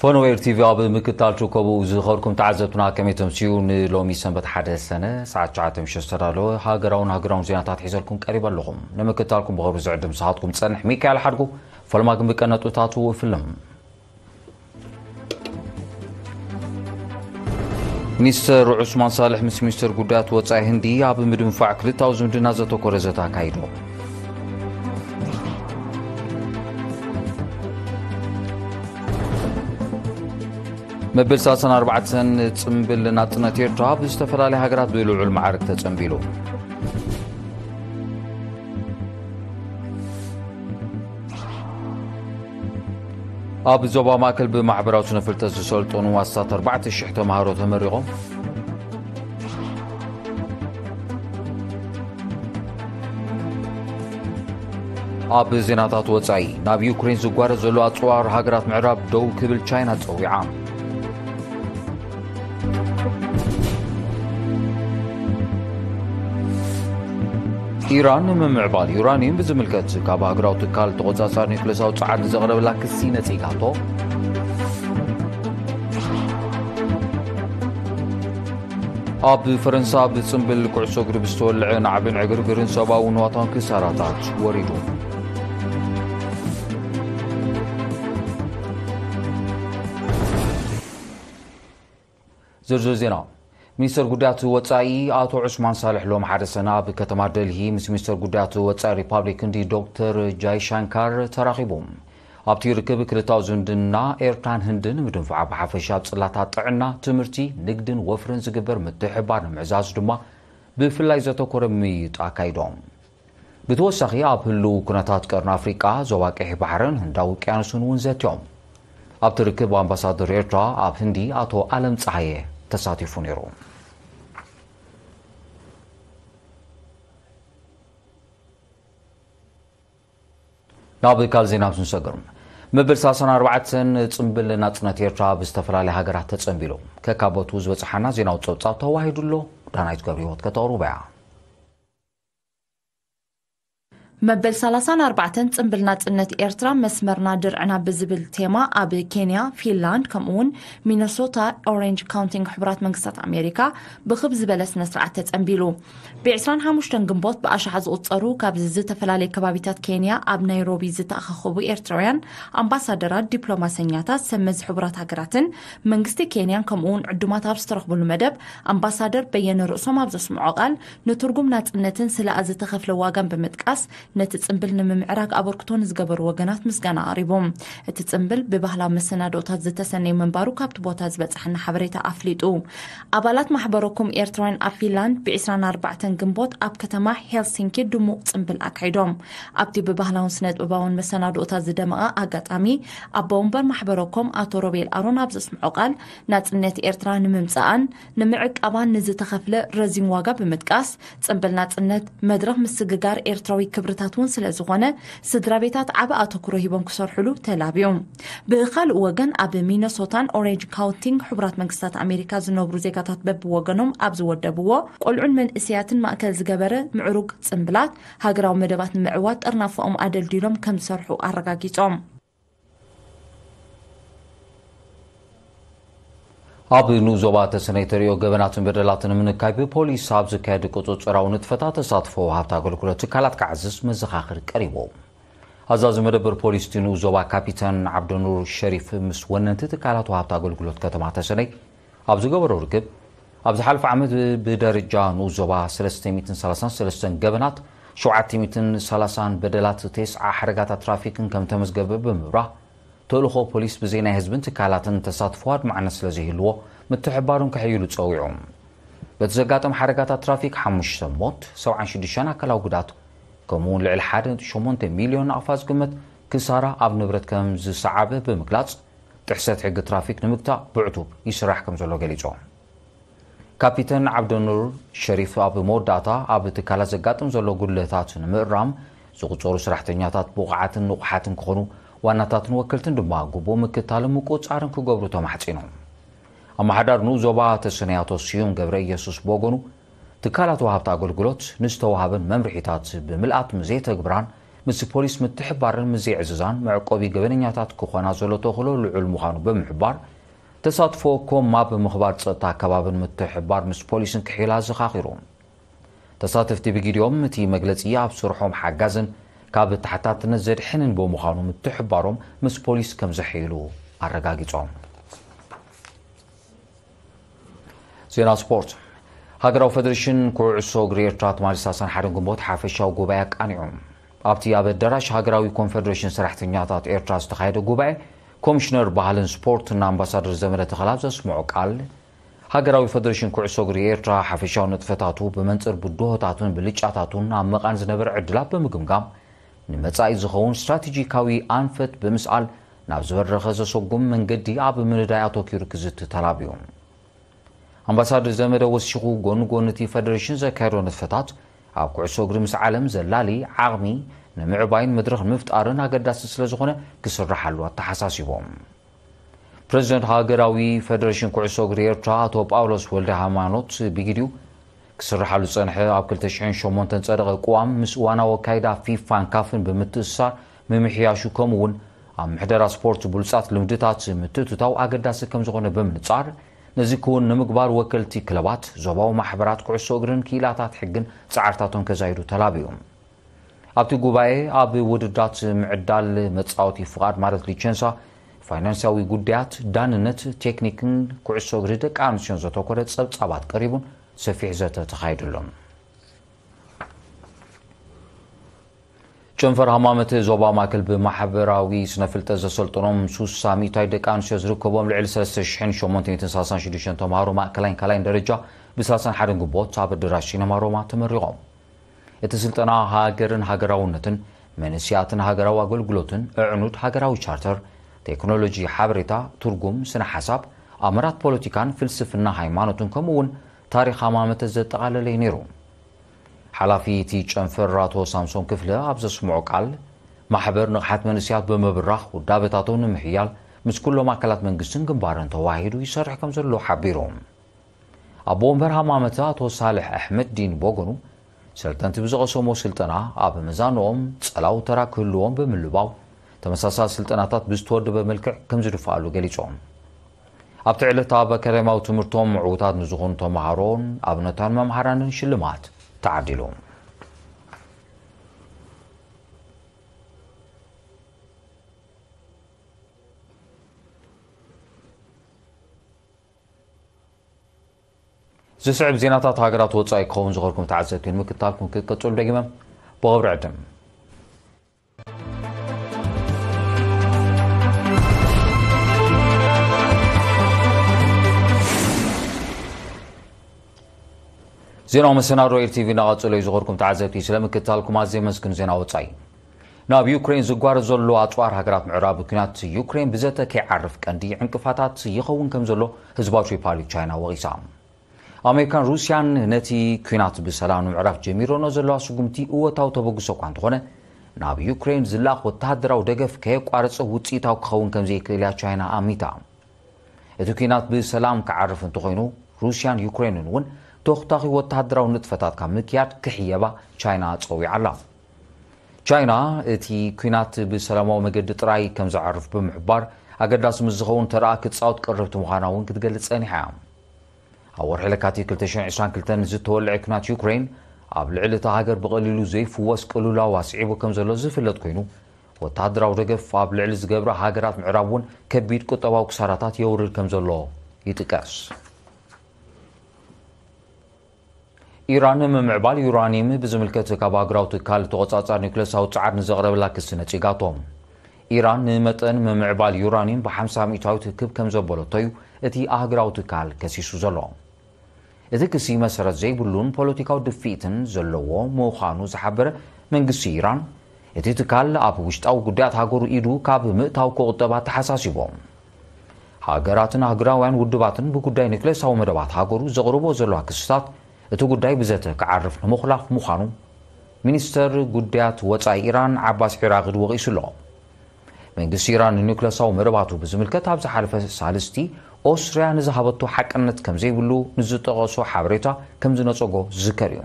ፎኖዌር ቲቪ ኣብ ምክታል ትርከቡ ዝኸርኩም ተዓዘብትና ከመይ ተምስዩ? ንሎሚ ሰንበት ሓደ ሰነ ሰዓት ትሽዓተ ምሸት ዝተዳለወ ሃገራውን ሃገራውን ዜናታት ሒዘልኩም ቀሪበ ኣለኹም። ንምክታልኩም ብኸብሪ ዝዕድም ሰዓትኩም ጸንሕ ሚካኤል ሓድጉ። ፈለማ ግን ብቀነጡታቱ እፍልም። ሚኒስተር ዑስማን ሳልሕ ምስ ሚኒስተር ጉዳያት ወጻኢ ህንዲ ኣብ ምድንፋዕ ክልታዊ ዝምድና ዘተኮረ ዘተ ኣካይዶም። መበል ሰላሳን ኣርባዕተን ጽምብል ናጽነት ኤርትራ ብዝተፈላለየ ሃገራት ብልዑል ማዕርግ ተጸንቢሉ። ኣብ ዞባ ማእከል ብማሕበራዊ ስነ ፍልጠት ዝሰልጠኑ ኣስታት ኣርባዕተ ሽሕ ተምሃሮ ተመሪቖም። ኣብ ዜናታት ወጻኢ፣ ናብ ዩክሬን ዝጓረ ዘሎ ኣጽዋር ሃገራት ምዕራብ ደው ክብል ቻይና ጸዊዓ። ኢራን ንምምዕባል ዩራኒየም ብዝምልከት ካብ ሃገራዊ ትካል ተቖጻጻሪ ኒውክለሳዊ ጸዓት ንዘቕረበላ ክሲ ነጺጋቶ። ኣብ ፈረንሳ ብጽምብል ኩዕሶ እግሪ ብዝተወልዐ ናዕብን ዕግርግርን ሰብኣዊ ንዋታውን ክሳራታት ወሪዱ። ዝርዝር ዜና። ሚኒስተር ጉዳያት ወጻኢ ኣቶ ዑስማን ሳልሕ ሎም ሓደ ሰነ ኣብ ከተማ ደልሂ ምስ ሚኒስተር ጉዳያት ወጻኢ ሪፓብሊክ ህንዲ ዶክተር ጃይሻንካር ተራኺቦም። ኣብቲ ርክብ ክልታዊ ዝምድና ኤርትራን ህንድን ንምድንፋዕ ብሓፈሻ ኣብ ጽላታት ጥዕና፣ ትምህርቲ፣ ንግድን ወፍርን ዝግበር ምትሕብባር ንምዕዛዝ ድማ ብፍላይ ዘተኮረ ምይይጥ ኣካይዶም። ብተወሳኺ ኣብ ህልው ኩነታት ቀርኒ ኣፍሪቃ፣ ዞባ ቀይሕ ባሕርን ህንዳዊ ውቅያኖስን እውን ዘትዮም። ኣብቲ ርክብ ኣምባሳደር ኤርትራ ኣብ ህንዲ ኣቶ ኣለም ጸሃየ ተሳቲፉ ነይሩ። ናብ ካልእ ዜና ምስ ንሰግር፣ መበል ሰላሳን ኣርባዕተን ጽምብል ናጽነት ኤርትራ ብዝተፈላለየ ሃገራት ተጸንቢሉ። ከካበቱ ዝበጽሓና ዜናዊ ጸብጻብ ተዋሂዱ ኣሎ። ዳናይት ገብረ ህይወት ከተቕርቦ እያ። መበል ሰላሳን ኣርባዕተን ጽምብል ናጽነት ኤርትራ መስመርና ድርዕና ብዝብል ቴማ ኣብ ኬንያ፣ ፊንላንድ ከምኡውን ሚነሶታ ኦሬንጅ ካውንቲንግ ሕቡራት መንግስታት ኣሜሪካ ብኽብ ዝበለ ስነ ስርዓት ተጸንቢሉ። ብ ዕስራን ሓሙሽተን ግንቦት ብኣሽሓት ዝቑጸሩ ካብ ዝተፈላለየ ከባቢታት ኬንያ ኣብ ናይሮቢ ዝተኣኻኸቡ ኤርትራውያን ኣምባሳደራት፣ ዲፕሎማሰኛታት፣ ሰብ መዚ ሕቡራት ሃገራትን መንግስቲ ኬንያን ከምኡውን ዕዱማት ኣብ ዝተረኽቡሉ መደብ ኣምባሳደር በየነ ርእሶም ኣብ ዘስምዖ ቃል ንትርጉም ናጽነትን ስለ ዝተኸፍለ ዋጋን ብምጥቃስ ነቲ ጽምብል ንምምዕራግ ኣበርክቶ ንዝገበሩ ወገናት ምስጋና ኣቕሪቡ። እቲ ጽምብል ብባህላዊ መሰናዶታት ዝተሰነየ ምንባሩ ካብቲ ቦታ ዝበጽሐና ሓበሬታ ኣፍሊጡ። ኣባላት ማሕበረኮም ኤርትራውያን ኣብ ፊንላንድ ብ ዕስራን ኣርባዕተን ግንቦት ኣብ ከተማ ሄልሲንኪ ድሙቕ ጽምብል ኣካይዶም። ኣብቲ ብባህላውን ስነ ጥበባውን መሰናዶታት ዝደመቐ ኣጋጣሚ ኣቦ ወንበር ማሕበረኮም ኣቶ ሮቤል ኣሮን ኣብ ዘስምዖ ቃል ናጽነት ኤርትራ ንምምጻኣን ንምዕቃባን ንዝተኸፍለ ረዚን ዋጋ ብምጥቃስ፣ ጽምብል ናጽነት መድረኽ ምስግጋር ኤርትራዊ ክብርታት እውን ስለ ዝኾነ፣ ስድራ ቤታት ዓቢ ኣተኩሮ ሂቦም ክሰርሕሉ ተላብዮም። ብኻልእ ወገን፣ ኣብ ሚነሶታን ኦሬንጅ ካውንቲን ሕቡራት መንግስታት ኣሜሪካ ዝነብሩ ዜጋታት በብወገኖም ኣብ ዝወደብዎ፣ ቆልዑን መንእሰያትን ማእከል ዝገበረ ምዕሩግ ጽምብላት፣ ሃገራዊ መደባት ንምዕዋት ጥርናፈኦም ኣደልዲሎም ከም ዝሰርሑ ኣረጋጊጾም። ኣብ ንኡስ ዞባ ተሰነይ ተርእዮ ገበናትን በደላትን ንምንካይ ብፖሊስ ኣብ ዝካየድ ቁጽጽራዊ ንጥፈታት ተሳትፎ ወሃብቲ ኣገልግሎት ትካላት ክዓዝዝ መዘኻኽር ቀሪቡ። ኣዛዚ መደበር ፖሊስ እቲ ንኡስ ዞባ ካፒተን ዓብደኑር ሸሪፍ ምስ ወነንቲ ትካላት ወሃብቲ ኣገልግሎት ከተማ ተሰነይ ኣብ ዝገበሮ ርክብ፣ ኣብ ዝሓለፈ ዓመት ብደረጃ ንኡስ ዞባ ሰለስተ ሚእትን ሰላሳን ሰለስተን ገበናት፣ ሸውዓተ ሚእትን ሰላሳን በደላት፣ ተስዓ ሓደጋታት ትራፊክን ከም ተመዝገበ ብምብራህ፣ ተልእኾ ፖሊስ ብዘይ ናይ ህዝብን ትካላትን ተሳትፎ ኣድማዕነት ስለ ዘይህልዎ፣ ምትሕብባሮም ከሐይሉ ጸዊዑ። በቲ ዘጋጠመ ሓደጋታት ትራፊክ፣ ሓሙሽተ ሞት፣ ሰብዓን ሽዱሽተን ኣካላዊ ጉድኣት፣ ከምኡ'ውን ልዕሊ ሓደ ነጥቢ ሸሞንተ ሚልዮን ናቕፋ ዝግመት ክሳራ ኣብ ንብረት ከም ዝሰዓበ ብምግላጽ፣ ጥሕሰት ሕጊ ትራፊክ ንምግታእ ብዕቱብ ይስራሕ ከም ዘሎ ገሊጹ። ካፒተን ዓብደኑር ሸሪፍ ኣብ መወዳእታ፣ ኣብ ትካላት ዘጋጥም ዘሎ ጉድለታት ንምእራም ዝቑጸሩ ሰራሕተኛታት ብቑዓትን ንቑሓትን ክኾኑ፣ ዋናታትን ወከልትን ድማ ግቡእ ምክታልን ምቁጽጻርን ክገብሩ ተማሕጺኑ። ኣመሓዳሪ ንኡስ ዞባ ተሰነይ ኣቶ ስዩም ገብረ ኢየሱስ ብወገኑ፣ ትካላት ወሃብቲ ኣገልግሎት ንዝተዋህበን መምርሒታት ብምልኣት ምስ ዘይተግብራን ምስ ፖሊስ ምትሕባርን ምዝይዕዝዛን መዕቆቢ ገበነኛታት ክኾና ዘሎ ተኽእሎ ልዑል ምዃኑ ብምሕባር፣ ተሳትፎ ኮማ ብምኽባር ጸጥታ ኣከባብን ምትሕባር ምስ ፖሊስን ክሒላ ኣዘኻኺሩ። ተሳተፍቲ ብግዲኦም፣ እቲ መግለጺ ኣብ ስርሖም ሓጋዝን ካብ ተሓታትነት ዘድሕንን ብምዃኑ ምትሕባሮም ምስ ፖሊስ ከም ዘሐይሉ ኣረጋጊጾም። ዜና ስፖርት። ሃገራዊ ፈደሬሽን ኩዕሶ እግሪ ኤርትራ ትማሊ ሰላሳን ሓደን ግንቦት ሓፈሻዊ ጉባኤ ኣቃኒዑ። ኣብቲ ኣብ ኣዳራሽ ሃገራዊ ኮንፈደሬሽን ሰራሕተኛታት ኤርትራ ዝተኻየደ ጉባኤ፣ ኮሚሽነር ባህልን ስፖርትን ኣምባሳደር ዘመደ ተኽለኣብ ዘስምዖ ቃል፣ ሃገራዊ ፈደሬሽን ኩዕሶ እግሪ ኤርትራ ሓፈሻዊ ንጥፈታቱ ብመንጽር ብድሆታቱን ብልጫታቱን ኣብ መቓን ዝነበረ ዕድላት ብምግምጋም፣ ንመጻኢ ዝኸውን ስትራቴጂካዊ ኣንፈት ብምስኣል ናብ ዝበረኸ ዘሰጉም መንገዲ ኣብ ምንዳይ ኣተኪሩ ክዝቲ ተላብዩ። ኣምባሳደር ዘመደ ወሲኹ፣ ጎኒ ጎኒ እቲ ፈደሬሽን ዘካየዶ ንጥፈታት ኣብ ኩዕሶ እግሪ ምስ ዓለም ዘላሊ ዓቕሚ ንምዕባይን መድረኽ ንምፍጣርን ኣገዳሲ ስለ ዝኾነ ክስራሓሉ ኣተሓሳሲቦም። ፕረዚደንት ሃገራዊ ፈደሬሽን ኩዕሶ እግሪ ኤርትራ ኣቶ ጳውሎስ ወልደ ሃይማኖት ብግዲኡ፣ ክስርሓሉ ዝጸንሐ ኣብ ክልተ ሽሕን ሸሞንተን ዝጸደቐ ቅዋም ምስ እዋናዊ ኣካይዳ ፊፋን ካፍን ብምትእስሳር ምምሕያሹ፣ ከምኡ እውን ኣብ ምሕደራ ስፖርት ብሉጻት ልምድታት ምትእትታው ኣገዳሲ ከም ዝኾነ ብምንጻር፣ ነዚ ክውን ንምግባር ወከልቲ ክለባት፣ ዞባዊ ማሕበራት ኩዕሶ እግርን ክኢላታት ሕግን ጻዕርታቶም ከዛይዱ ተላብዩ። ኣብቲ ጉባኤ ኣብ ውድድራት ምዕዳል መጻወቲ ፍቓድ ማለት ሊቸንሳ፣ ፋይናንሳዊ ጉዳያት፣ ዳንነት፣ ቴክኒክን ኩዕሶ እግሪ ደቂ ኣንስትዮን ዘተኮረ ጸብጻባት ቀሪቡን ሰፊሕ ዘተ ተኻይድሉን። ጨንፈር ሃማመት ዞባ ማእከል ብማሕበራዊ ስነ ፍልጠት ዘሰልጠኖም ሱሳ ሚእታይ ደቂ ኣንስትዮ ዝርከቦም ልዕሊ ሰለስተ ሽሕን ሸሞንተ ሚእትን ሰላሳን ሽዱሽተን ተምሃሮ ማእከላይን ካልኣይን ደረጃ ብሰላሳን ሓደን ግንቦት ኣብ ኣዳራሽ ሲነማ ሮማ ተመሪቖም። እቲ ስልጠና ሃገርን ሃገራውነትን፣ መንእሰያትን ሃገራዊ ኣገልግሎትን፣ ኣዕኑድ ሃገራዊ ቻርተር፣ ቴክኖሎጂ ሓበሬታ፣ ትርጉም፣ ስነ ሓሳብ፣ ኣምራት ፖለቲካን ፍልስፍና ሃይማኖትን፣ ከምኡ እውን ታሪኽ ሃማመተ ዘጠቓለለ እዩ ነይሩ። ሓላፊ እቲ ጨንፈር ኣቶ ሳምሶን ክፍለ ኣብ ዘስምዖ ቃል፣ ማሕበር ንቕሓት መንእሰያት ብምብራኽ ውዳበታቶም ንምሕያል ምስ ኩሎም ኣካላት መንግስትን ግንባርን ተዋሂዱ ይሰርሕ ከም ዘሎ ሓቢሩ። ኣቦ ወንበር ሃማመተ ኣቶ ሳልሕ ኣሕመድ ዲን ብወገኑ፣ ሰልጠንቲ ብዝቐሰሞ ስልጠና ኣብ መዛንኦም ጸላዊ ተራ ክህልዎም ብምልባው፣ ተመሳሳሊ ስልጠናታት ብዝተወደበ መልክዕ ከም ዝድፍኣሉ ገሊጾም። ኣብቲ ዕለት ኣብ ኣካዳሚያዊ ትምህርቶም ምዕዉታት ንዝኾኑ ተምሃሮን ኣብነታን መምሃራንን ሽልማት ተዓዲሉ። ዝስዕብ ዜናታት ሃገራት ወጻኢ ክኸውን ዝኸርኩም ተዓዘብቲ ንምክትታልኩም ክትቀጽሉ ደጊመ ብኽብሪ ዕድም። ዜናዊ መሰናዶ ኤር ቲቪ እናቐጸለ እዩ። ዝኸርኩም ተዓዘብቲ ስለምክትታልኩም ኣዝየ መስግን። ዜና ወጻኢ። ናብ ዩክሬን ዝጓረ ዘሎ ኣጽዋር ሃገራት ምዕራብ፣ ኲናት ዩክሬን ብዘተ ከይዓርፍ ቀንዲ ዕንቅፋታት ይኸውን ከም ዘሎ ህዝባዊት ሪፓብሊክ ቻይና ወቒሳ። ኣሜሪካን ሩስያን ነቲ ኲናት ብሰላም ንምዕራፍ ጀሚረኖ ዘለዋ ስጉምቲ እወታዊ ተበግሶ እኳ እንተኾነ፣ ናብ ዩክሬን ዝለኣኽ ወተሃደራዊ ደገፍ ከየቋረጸ ውጽኢታዊ ክኸውን ከም ዘይክእል እያ ቻይና ኣሚታ። እቲ ኲናት ብሰላም ክዓርፍ እንተኾይኑ፣ ሩስያን ዩክሬንን እውን ተኹታኺ ወተሃደራዊ ንጥፈታት ካብ ምክያድ ክሕየባ ቻይና ጸዊዓ ኣላ። ቻይና እቲ ኲናት ብሰላማዊ መገዲ ጥራይ ከም ዝዓርፍ ብምሕባር፣ ኣገዳሲ ምስ ዝኸውን ተረኣ ክትጻወት ቅርብቲ ምዃና እውን ክትገልጽ ጸኒሓ እያ። ኣብ ወርሒ ለካቲት ክልተ ሽሕን ዕስራን ክልተን ዝተወልዐ ኲናት ዩክሬን፣ ኣብ ልዕሊ እታ ሃገር ብቐሊሉ ዘይፍወስ ቅልውላው ኣስዒቡ ከም ዘሎ ዝፍለጥ ኮይኑ፣ ወተሃደራዊ ደገፍ ኣብ ልዕሊ ዝገብራ ሃገራት ምዕራብ እውን ከቢድ ቁጠባዊ ክሳራታት የውርድ ከም ዘሎ ይጥቀስ። ኢራን ምምዕባል ዩራኒየም ብዝምልከት ካብ ኣህጉራዊ ትካል ተቖጻጻሪ ኒውክለሳዊ ጻዕር ንዘቕረበላ ክሲ ነጺጋቶ። ኢራን ንመጠን ምምዕባል ዩራኒየም ብሓምሳ ሚእታዊት ክብ ከም ዘበለቶ እዩ እቲ ኣህጉራዊ ትካል ከሲሱ ዘሎ። እቲ ክሲ መሰረት ዘይብሉን ፖለቲካዊ ድፍኢትን ዘለዎ ምዃኑ ዝሓበረ መንግስቲ ኢራን፣ እቲ ትካል ኣብ ውሽጣዊ ጉዳያት ሃገሩ ኢዱ ካብ ምእታው ክቑጠብ ኣተሓሳሲቦም። ሃገራትን ኣህጉራውያን ውድባትን ብጉዳይ ኒውክሌሳዊ መደባት ሃገሩ ዘቕርቦ ዘለዋ ክስታት፣ እቲ ጉዳይ ብዘተ ክዓርፍ ንምኹላፍ ምዃኑ ሚኒስተር ጉዳያት ወጻኢ ኢራን ዓባስ ዒራቕድ ወቒሱ ኣሎ። መንግስቲ ኢራን ንኒውክሌሳዊ መደባቱ ብዝምልከት ኣብ ዝሓለፈ ሳልስቲ ኦስትርያ ንዝሃበቶ ሓቅነት ከም ዘይብሉ ንዝጠቐሶ ሓበሬታ ከም ዝነጸጎ ዝዝከር እዩ።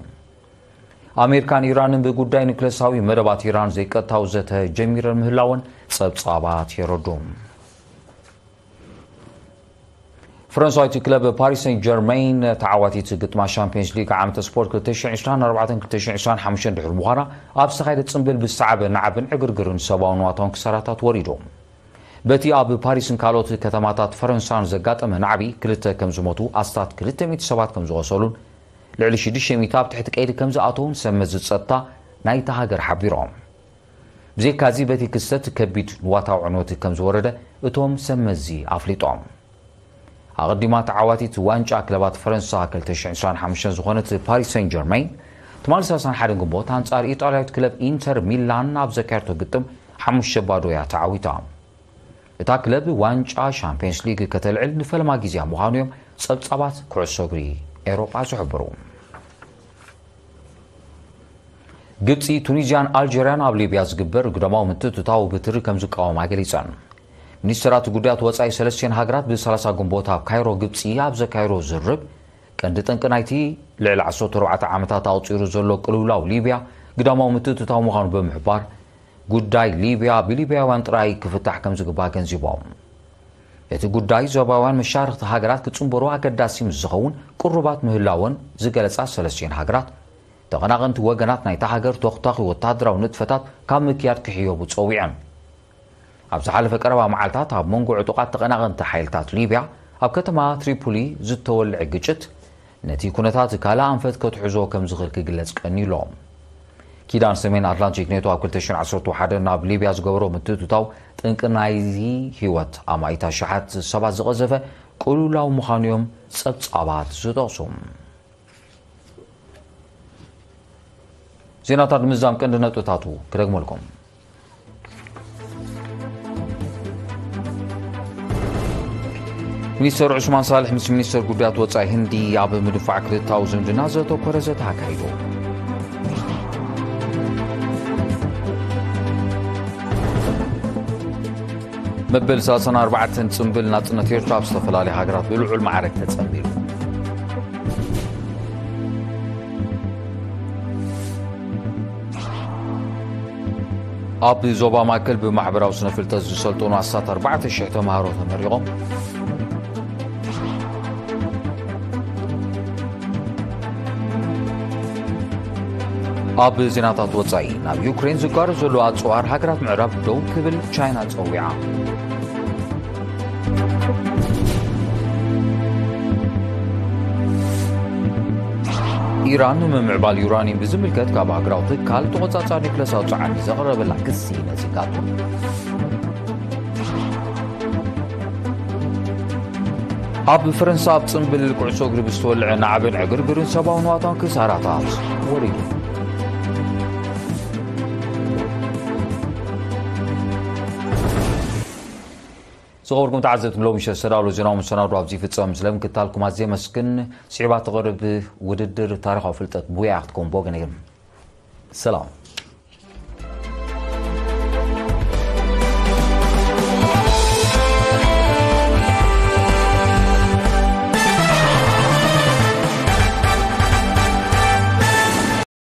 ኣሜሪካን ኢራንን ብጉዳይ ኒክለሳዊ መደባት ኢራን ዘይቀጥታዊ ዘተ ጀሚረን ምህላወን ጸብጻባት የረዱ። ፈረንሳዊት ክለብ ፓሪስ ሰን ጀርመን ተዓዋቲት ግጥማ ሻምፒዮንስ ሊግ ዓመተ ስፖርት ክልተ ሽሕን ዕስራን ኣርባዕተን ክልተ ሽሕን ዕስራን ሓሙሽተን ድሕሪ ምዃና፣ ኣብ ዝተኻየደ ጽምብል ብዝሰዓበ ናዕብን ዕግርግርን ሰብኣውን ንዋታውን ክሳራታት ወሪዱ። በቲ ኣብ ፓሪስን ካልኦት ከተማታት ፈረንሳን ዘጋጠመ ናዕቢ ክልተ ከም ዝሞቱ፣ ኣስታት ክልተ ሚእቲ ሰባት ከም ዝቖሰሉን ልዕሊ ሽዱሽተ ሚእቲ ኣብ ትሕቲ ቀይዲ ከም ዝኣተዉን ሰብ መዚ ጸጥታ ናይታ ሃገር ሓቢሮም። ብዘይካዚ በቲ ክስተት ከቢድ ንዋታዊ ዕንወት ከም ዝወረደ እቶም ሰብ መዚ ኣፍሊጦም። ኣቐዲማ ተዓዋቲት ዋንጫ ክለባት ፈረንሳ ክልተ ሽሕን ዕስራን ሓሙሽተን ዝኾነት ፓሪስ ሰን ጀርመን ትማሊ ሰላሳን ሓደን ግንቦት ኣንጻር ኢጣልያዊት ክለብ ኢንተር ሚላን ኣብ ዘካየድቶ ግጥም ሓሙሽተ ባዶ እያ ተዓዊታ። እታ ክለብ ዋንጫ ሻምፒዮንስ ሊግ ከተልዕል ንፈለማ ግዜያ ምዃኑ እዮም ጸብጻባት ኩዕሶ እግሪ ኤውሮጳ ዝሕብሩ። ግብጺ፣ ቱኒዝያን ኣልጀርያን ኣብ ሊብያ ዝግበር ግዳማዊ ምትእትታው ብትሪ ከም ዝቃወማ ገሊጸን። ሚኒስተራት ጉዳያት ወጻኢ ሰለስቲኤን ሃገራት ብሰላሳ ግንቦት ኣብ ካይሮ ግብጺ ኣብ ዘካየዶ ዝርብ፣ ቀንዲ ጠንቂ ናይቲ ልዕሊ ዓሰርተ ኣርባዕተ ዓመታት ኣቑጺሩ ዘሎ ቅልውላው ሊብያ ግዳማዊ ምትእትታው ምዃኑ ብምሕባር፣ ጉዳይ ሊብያ ብሊብያውያን ጥራይ ክፍታሕ ከም ዝግባእ ገንዚቦም። እቲ ጉዳይ ዞባውያን መሻርኽቲ ሃገራት ክጽንበሩ ኣገዳሲ ምስ ዝኸውን ቅሩባት ምህላወን ዝገለጻ ሰለስቲኤን ሃገራት፣ ተቐናቐንቲ ወገናት ናይታ ሃገር ተኹታኺ ወታደራዊ ንጥፈታት ካብ ምክያድ ክሕየቡ ጸዊዐን። ኣብ ዝሓለፈ ቀረባ መዓልታት ኣብ መንጎ ዕጡቓት ተቐናቐንቲ ሓይልታት ሊብያ ኣብ ከተማ ትሪፖሊ ዝተወልዐ ግጭት ነቲ ኩነታት ካልእ ኣንፈት ከትሕዞ ከም ዝኽእል ክግለጽ ቀንዩ ኣሎ። ኪዳን ሰሜን ኣትላንቲክ ኔቶ ኣብ ክልተ ሽሕን ዓሰርተ ሓደን ናብ ሊብያ ዝገበሮ ምትእትታው ጠንቂ ናይዚ ህይወት ኣማኢት ኣሽሓት ሰባት ዝቐዘፈ ቅልውላው ምዃኑ እዮም ጸብጻባት ዝጠቕሱ። ዜናታት ንምዝዛም ቀንዲ ነጥብታቱ ክደግመልኩም። ሚኒስተር ዑስማን ሳልሕ ምስ ሚኒስተር ጉዳያት ወጻኢ ህንዲ ኣብ ምድፋዕ ክልታዊ ዝምድና ዘተኮረ ዘተ ኣካይዱ። መበል ሰላሳን ኣርባዕተን ጽምብል ናጽነት ኤርትራ ኣብ ዝተፈላለዩ ሃገራት ብልዑል ማዕረግ ተጸምቢሉ። ኣብ ዞባ ማእከል ብማሕበራዊ ስነ ፍልጠት ዝሰልጠኑ ኣስታት ኣርባዕተ ሽሕ ተምሃሮ ተመሪቖም። ኣብ ዜናታት ወጻኢ፣ ናብ ዩክሬን ዝጓረ ዘሎ ኣጽዋር ሃገራት ምዕራብ ደው ክብል ቻይና ጸዊዓ። ኢራን ንምምዕባል ዩራኒየም ብዝምልከት ካብ ሃገራዊ ትካል ተቖጻጻሪ ኒክለሳዊ ጸዓት ዘቕረበላ ክሲ ነጺጋቶ። ኣብ ፈረንሳ ኣብ ጽምብል ኩዕሶ እግሪ ብዝተወልዐ ናዕብን ዕግርግርን ሰብኣዊ ንዋታውን ክሳራታት ወሪዱ። ዝኸበርኩም ተዓዘብቲ፣ ሎሚ ምሸት ዝተዳለወ ዜናዊ መሰናዶ ኣብዚ ይፍጸም። ስለምክትታልኩም ኣዝየ የመስግን። ስዒባ ትቐርብ ውድድር ታሪኻዊ ፍልጠት ብውያ ክትከውን ብወገን እየ። ሰላም።